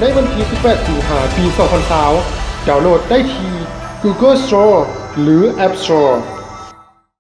ໃນວັນທີສິບແປດ ສິງຫາ ປີສອງພັນຊາວ ດາວໂຫຼດໄດ້ທີ່ Google Store ຫຼື App Store.